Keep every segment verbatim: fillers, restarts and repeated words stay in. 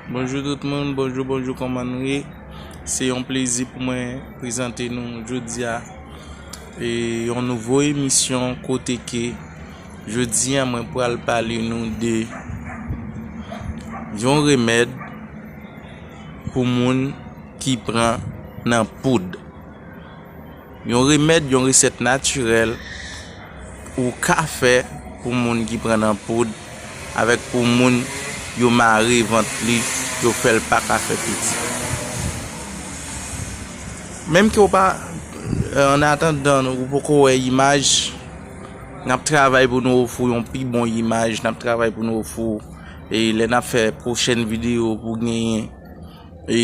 Bonjou tout moun, bonjou, bonjou, kòman nou ye? Se yon plezi pou mwen prezante nou jodi a, e, yon nouvo emisyon kote ke jodi a mwen pral pale nou de yon remèd pou moun ki pran nan poud. Yon remèd, yon resèt natirèl ou ka fè pou moun ki pran nan poud, avèk pou moun yo mare vant li, yo fè l pa ka fè pitit. Menm ke w pa, euh, an atandan, ou poko wè imaj, n ap travay pou nou ofri w yon pi bon imaj, n ap travay pou nou ofri w, e lè n ap fè pwochèn videyo pou genyen, e,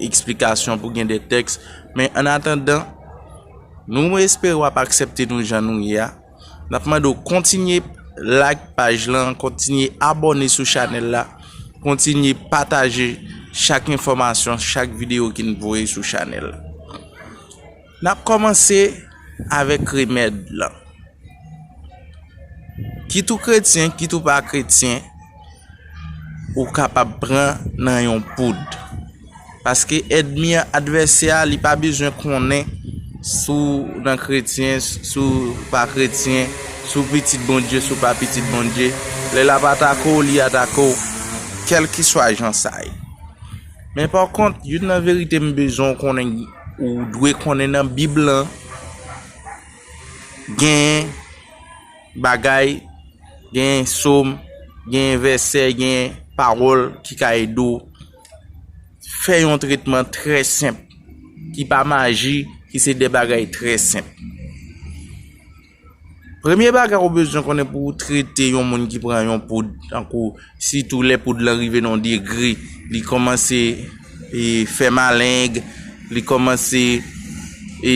eksplikasyon, pou gen de tèks. Men an atandan, nou espere w ap aksepte nou jan nou ye a. N ap mande w kontinye like paj lan, kontinye abòne sou chanèl la, kontinye pataje chak enfòmasyon, chak videyo ki n voye sou chanèl la. N ap kòmanse avèk remèd lan. Kit ou kretyen, kit ou pa kretyen, ou kapab pran nan yon poud. Paske ènmi an, advèsè a, li pa bezwen konnen si w nan kretyen, si w pa kretyen, si w pitit Bondye, si w pa pitit Bondye. Lè l ap atake w, li atake w, kèlkeswa jan sa ye. Men pa kont, youn nan verite m bezwen w konnen, ou dwe konnen nan Bib lan, gen bagay, gen sòm, gen vèsè, gen pawòl ki ka ede w fè yon tretman trè senp, ki pa maji, ki se de bagay trè senp. Premye bagay ou bezwen konnen pou w trete yon moun ki pran yon poud, tankou sitou lè poud lan rive nan yon degre, li kòmanse, e, fè maleng, li kòmanse, e,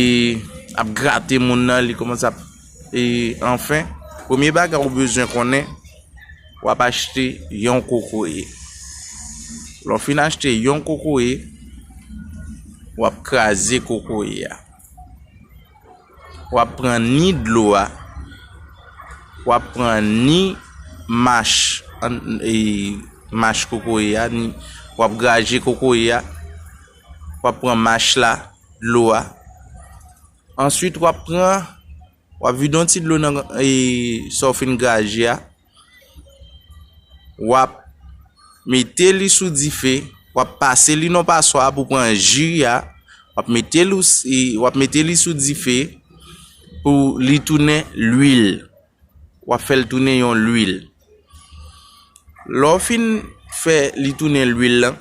ap grate moun nan, li kòmanse ap, e, anfen, premye bagay ou bezwen konnen, w ap achte yon kokoye. Lè w fin achte yon kokoye, w ap kraze kokoye a. W ap pran ni dlo a, w ap pran ni mach, an, e, mach kokoye a, ni, w ap graje kokoye a, w ap pran mach la, dlo a. Answit, w ap pran, w ap vide yon ti dlo nan, e, sa w fin graje a. W ap mete li sou dife, w ap pase li nan paswa pou pran ji a, w ap mete li, w ap mete li sou dife pou li tounen lwil. W ap fè l tounen yon lwil. Lè w fin fè li tounen lwil lan,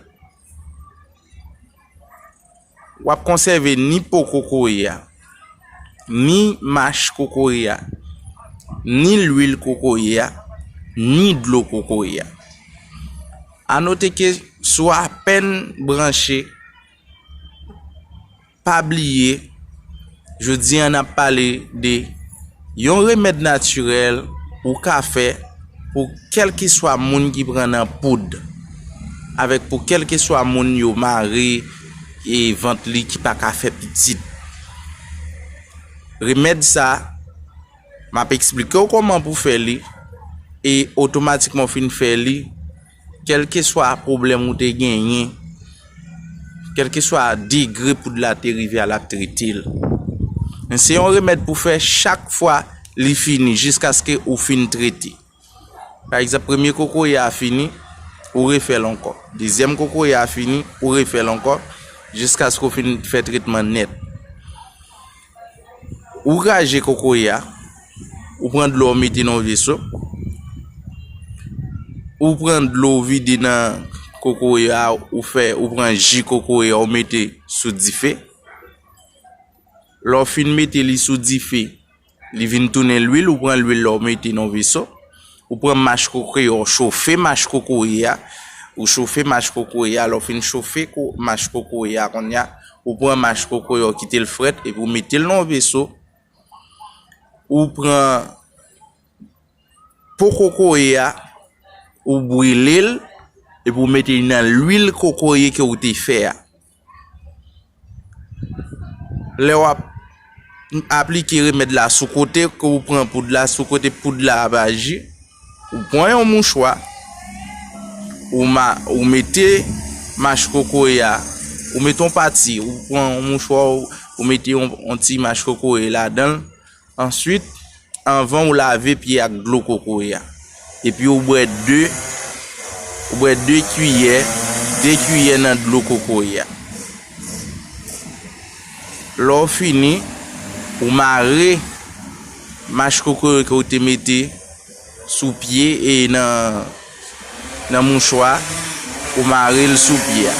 w ap konsève ni po kokoye a, ni mach kokoye a, ni lwil kokoye a, ni dlo kokoye a. Anote ke si w apèn branche, pa bliye, jodi a n ap pale de yon remèd natirèl ou ka fè pou kèlkeswa moun ki pran nan poud, avèk pou kèlkeswa moun yo mare e vant li ki pa ka fè pitit. Remèd sa, m ap eksplike w kòman pou fè li, e otomatikman w fin fè li, kèlkeswa pwoblèm ou te genyen, kèlkeswa degre poud la te rive a, l ap trete l. Men se yon remèd pou fè chak fwa li fini, jiskaske ou fin trete. Pa egzanp, premye kokoye a fini, ou refè l ankò. Dezyèm kokoye a fini, ou refè l ankò, jiskaske w fin fè tretman nèt. Ou graje kokoye a, ou pran dlo w mete nan yon veso, ou pran dlo w vide nan kokoye a, ou fè, ou pran ji kokoye a, ou mete sou dife. Lè w fin mete li sou dife, li vin tounen lwil, ou pran lwil la, ou mete nan yon veso. Ou pran mach kokoye a, ou chofe mach kokoye a. Ou chofe mach kokoye a, lè w fin chofe ko-, mach kokoye a, kounye a, ou pran mach kokoye a, ou kite l frèt, epi ou mete l nan yon veso. Ou pran po kokoye a, ou brile l, epi ou mete li nan lwil kokoye ke ou te fè a. Lè w ap aplike remèd la sou kote ke ou pran poud la, sou kote poud la ap aji, ou pran yon mouchwa, ou, ma, ou mete mach kokoye a, ou mete yon pati, ou pran yon mouchwa, ou, ou mete yon, yon ti mach kokoye ladan l. Answit, anvan ou lave pye ak dlo kokoye a. Epi ou bwè de, ou bwè de kiyè, de kiyè nan dlo kokoye a. Lè w fini, ou mare mach kokoye ke w te mete sou pye e nan, nan mouchwa, ou mare l sou pye a.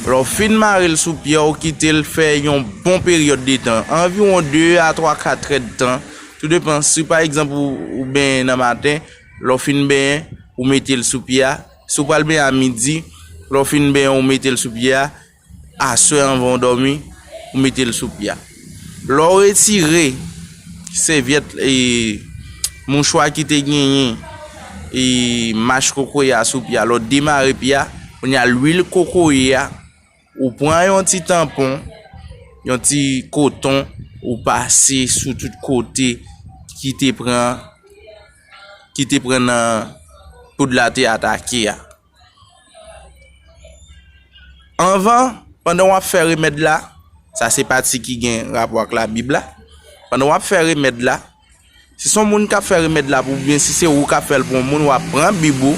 Lè w fin mare l sou pye a, ou kite l fè yon bon peryòd de tan, anviwon de a twa katrèdtan, tou depan si pa egzanp ou, ou benyen nan maten, lè w fin benyen, ou mete l sou pye a. Si w pral benyen a midi, lè w fin benyen, ou mete l sou pye a. Aswè anvan w dòmi, ou mete l sou pye a. Lè w retire sèvyèt, e, mouchwa ki te genyen, e, mach kokoye a sou pye a, lè w demare pye a, kounye a lwil kokoye a, ou pran yon ti tanpon, yon ti koton, ou pase sou tout kote ki te pran, ki te pran nan poud la te atake a. Anvan, pandan w ap fè remèd la, sa se pati ki gen rapò ak Labib la. Pandan w ap fè remèd la, si se yon moun k ap fè remèd la pou ou, oubyen si se ou k ap fè l pou yon moun, w ap pran Bib ou.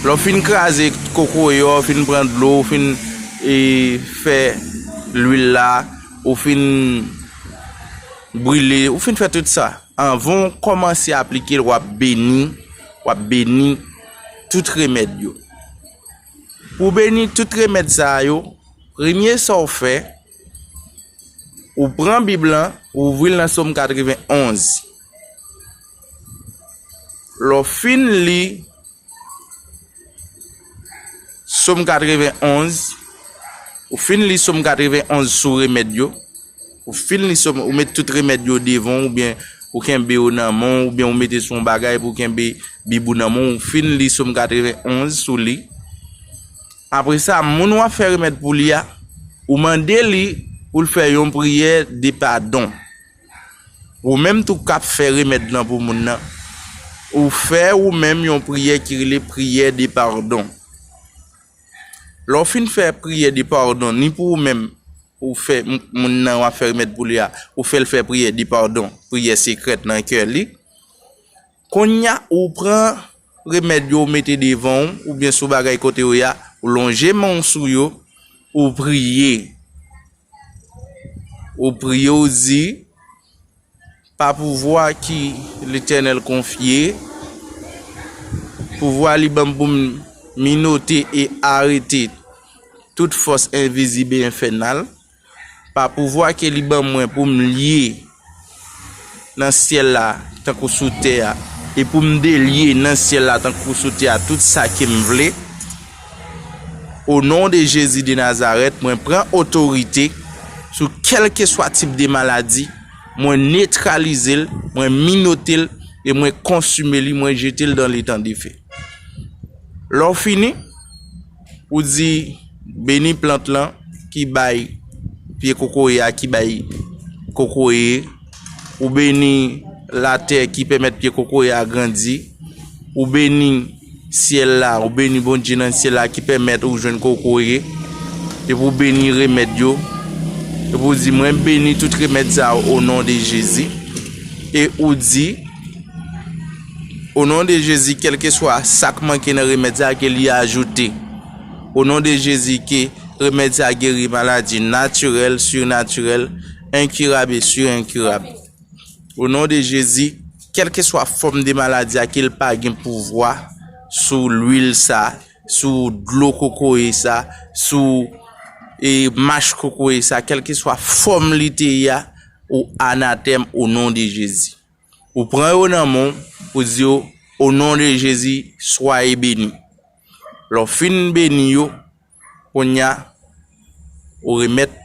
Lè w fin kraze kokoye a, w fin pran dlo, w fin, e, fè lwil la, ou fin brile, ou fin fè tout sa. Anvan w kòmanse aplike l, w ap beni, w ap beni tout remèd yo. Pou w beni tout remèd sa yo, premye sa w fè, ou pran Bib lan, ou ouvri l nan Sòm katrevenn onz. Lè w fin li Sòm katrevenn onz, ou fin li Sòm katrevenn onz sou remèd yo, ou fin li Sòm, ou met tout remèd yo devan w, oubyen ou kenbe yo nan men w, oubyen ou mete sou yon bagay pou w kenbe Bib ou nan men w, ou fin li Sòm katrevenn onz sou li. Apre sa, moun w ap fè remèd pou li a, ou mande li pou l fè yon priyè de padon. Ou menm tou k ap fè remèd lan pou moun nan, ou fè ou menm yon priyè ki rele priyè de padon. Lè w fin fè priyè de padon, ni pou ou menm, ou fè m-, moun nan w ap fè remèd pou li a, ou fè l fè priyè de padon, priyè sekrèt nan kè li. Kounye a, ou pran remèd yo, ou mete devan w, oubyen sou bagay kote yo ye a, ou lonje men w sou yo, ou priye. Ou priye, ou di, pa pouvwa ki Letènèl konfye, pouvwa li ban m pou m minote e arete tout fòs envizib e enfènal, pa pouvwa ke li ban mwen pou m lye nan syèl la tankou sou tè a, e pou m delye nan syèl la tankou sou tè a tout sa ke m vle. O non de Jezi de Nazarèt, mwen pran otorite sou kèlkeswa tip de maladi, mwen netralize l, mwen minote l, e mwen konsime li, mwen jete l dan letan de fe. Lè w fini, ou di, beni plant lan ki bay pye kokoye a, ki bay kokoye, ou beni latè ki pèmèt pye kokoye a grandi, ou beni syèl la, ou beni Bondye nan syèl la ki pèmèt ou jwenn kokoye, epi ou beni remèd yo, epi ou di, mwen beni tout remèd sa yo o non de Jezi, e ou di, o non de Jezi, kèlkeswa sa k manke nan remèd sa a, ke li ajoute. O non de Jezi, ke remèd sa a geri maladi natirèl, sirnatirèl, enkirab e sirinkirab. O non de Jezi, kèlkeswa fòm de maladi a, ke l pa gen pouvwa sou lwil sa, sou dlo kokoye sa, sou, e, mach kokoye sa, kèlkeswa fòm li te ye a, ou anatèm o non de Jezi. Ou pran yo nan men w, ou di yo, o non de Jezi, swaye beni. Lè w fin beni yo, kounye a, ou remèt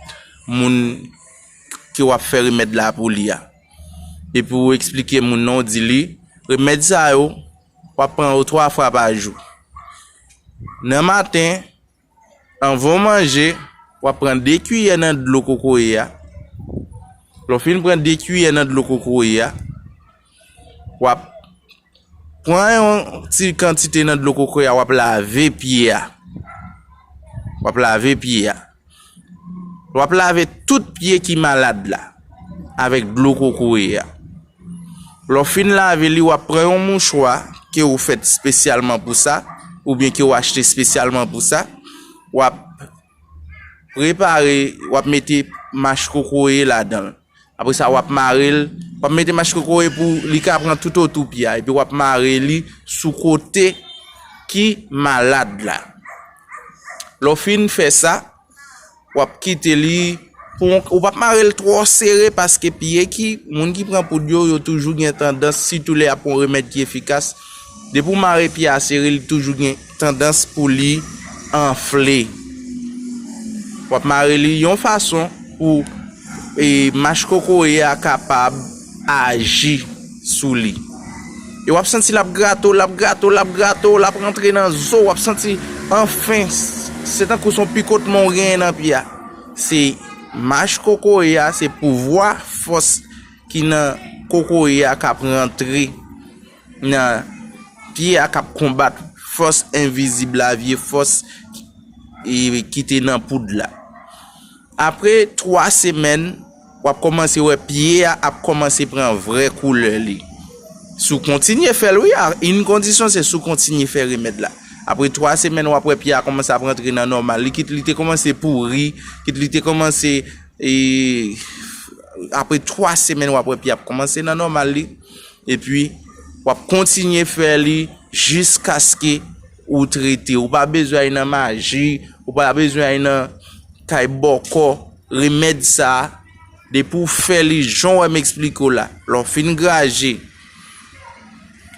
moun ke w ap fè remèd la pou li a. Epi ou eksplike moun nan, ou di li, remèd sa yo, w ap pran yo twa fwa pa jou. Nan maten, anvan w manje, w ap pran de kiyè nan dlo kokoye a. Lè w fin pran de kiyè nan dlo kokoye a, w ap Pran yon ti kantite nan dlo kokoye a, w ap lave pye a. W ap lave pye a. W ap lave tout pye ki malad la avèk dlo kokoye a. Lè w fin lave li, w ap pran yon mouchwa ke w fèt espesyalman pou sa, oubyen ke w achte espesyalman pou sa. W ap prepare, w ap mete mach kokoye ladan l. Apre sa, w ap mare l, w ap mete mach kokoye pou li ka pran toutotou pye a, epi w ap mare li sou kote ki malad la. Lè w fin fè sa, w ap kite li pou yon, ou p ap mare l twò sere, paske pye ki, moun ki pran poud yo, yo toujou gen tandans, sitou lè y ap pran yon remèd ki efikas, depi w mare pye a sere, li toujou gen tandans pou li anfle. W ap mare li yon fason pou, e, mach kokoye a kapab aji sou li. E w ap santi l ap grate w, l ap grate w, l ap grate w, l ap rantre nan zo, w ap santi, anfen, s-, se tankou se yon pikotman w genyen nan pye a. Se mach kokoye a, se pouvwa fòs ki nan kokoye a k ap rantre nan pye a, k ap konbat fòs envizib la, vye fòs, e, ki te nan poud la. Apre twa semèn, w ap kòmanse wè pye a ap kòmanse pran vrè koulè li. Si w kontinye fè l, wi, a, yon kondisyon, se si w kontinye fè remèd la. Apre twa semèn, w ap wè pye a kòmanse ap rantre nan nòmal li, kit li te kòmanse pouri, kit li te kòmanse, e, apre twa semèn, w ap wè pye a ap kòmanse nan nòmal li. Epi, w ap kontinye fè li jiskaske ou trete. Ou pa bezwen al nan maji, ou pa bezwen al nan kay bòkò. Remèd sa a, depi w fè li jan w wè m eksplike w la, lè w fin graje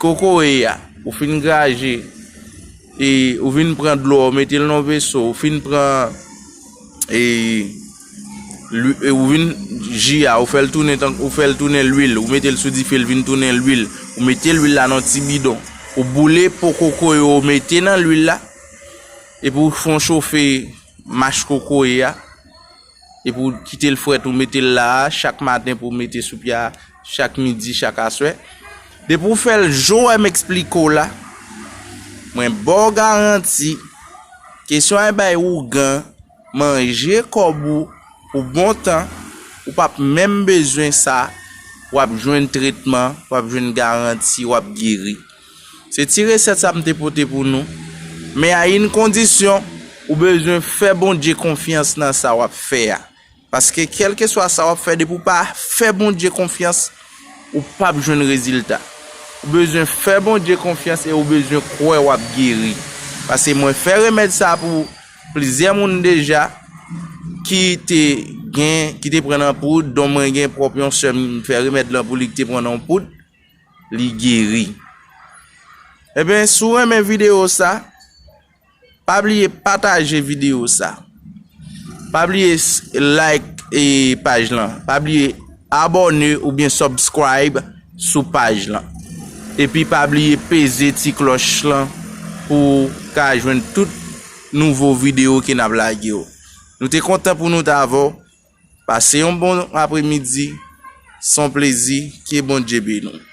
kokoye a, ou fin graje, e ou vin pran dlo a, ou mete l nan veso, ou fin pran, e, lwi-, e ou vin, ji a, ou fè l tounen tan, ou fè l tounen lwil, ou mete l sou dife, l vin tounen lwil, ou mete lwil la nan ti bidon, ou boule po kokoye, ou mete nan lwil la, epi ou fè w chofe mach kokoye a, epi w kite l frèt, ou mete l la a, chak maten pou w mete sou pye a, chak midi, chak aswè. Depi w fè l jan w wè m eksplike w la, mwen ba w garanti, kesyon a bay ougan, manje kòb ou pou bon tan, ou p ap menm bezwen sa, w ap jwenn tretman, w ap jwenn garanti, w ap geri. Se ti resèt sa m te pote pou nou. Men a yon kondisyon, ou bezwen fè Bondye konfyans nan sa w ap fè a. Paske kèlkeswa sa w ap fè, depi w pa fè Bondye konfyans, ou p ap jwenn rezilta. Ou bezwen fè Bondye konfyans e ou bezwen kwè w ap geri. Paske mwen fè remèd sa pou plizyè moun deja ki te gen, ki te pran nan poud, don mwen gen pwòp yon sè m fè remèd lan pou li ki te pran nan poud, li geri. Ebyen, si w renmen videyo sa, pa bliye pataje videyo sa. Pa bliye s-, like, e, paj lan. Pa bliye abòne oubyen subscribe sou paj lan. Epi pa bliye peze ti klòch lan pou w ka jwenn tout nouvo videyo ke n ap lage yo. Nou te kontan pou nou t avè w. Pase yon bon apremidi. Se yon plezi. Ke Bondye beni w.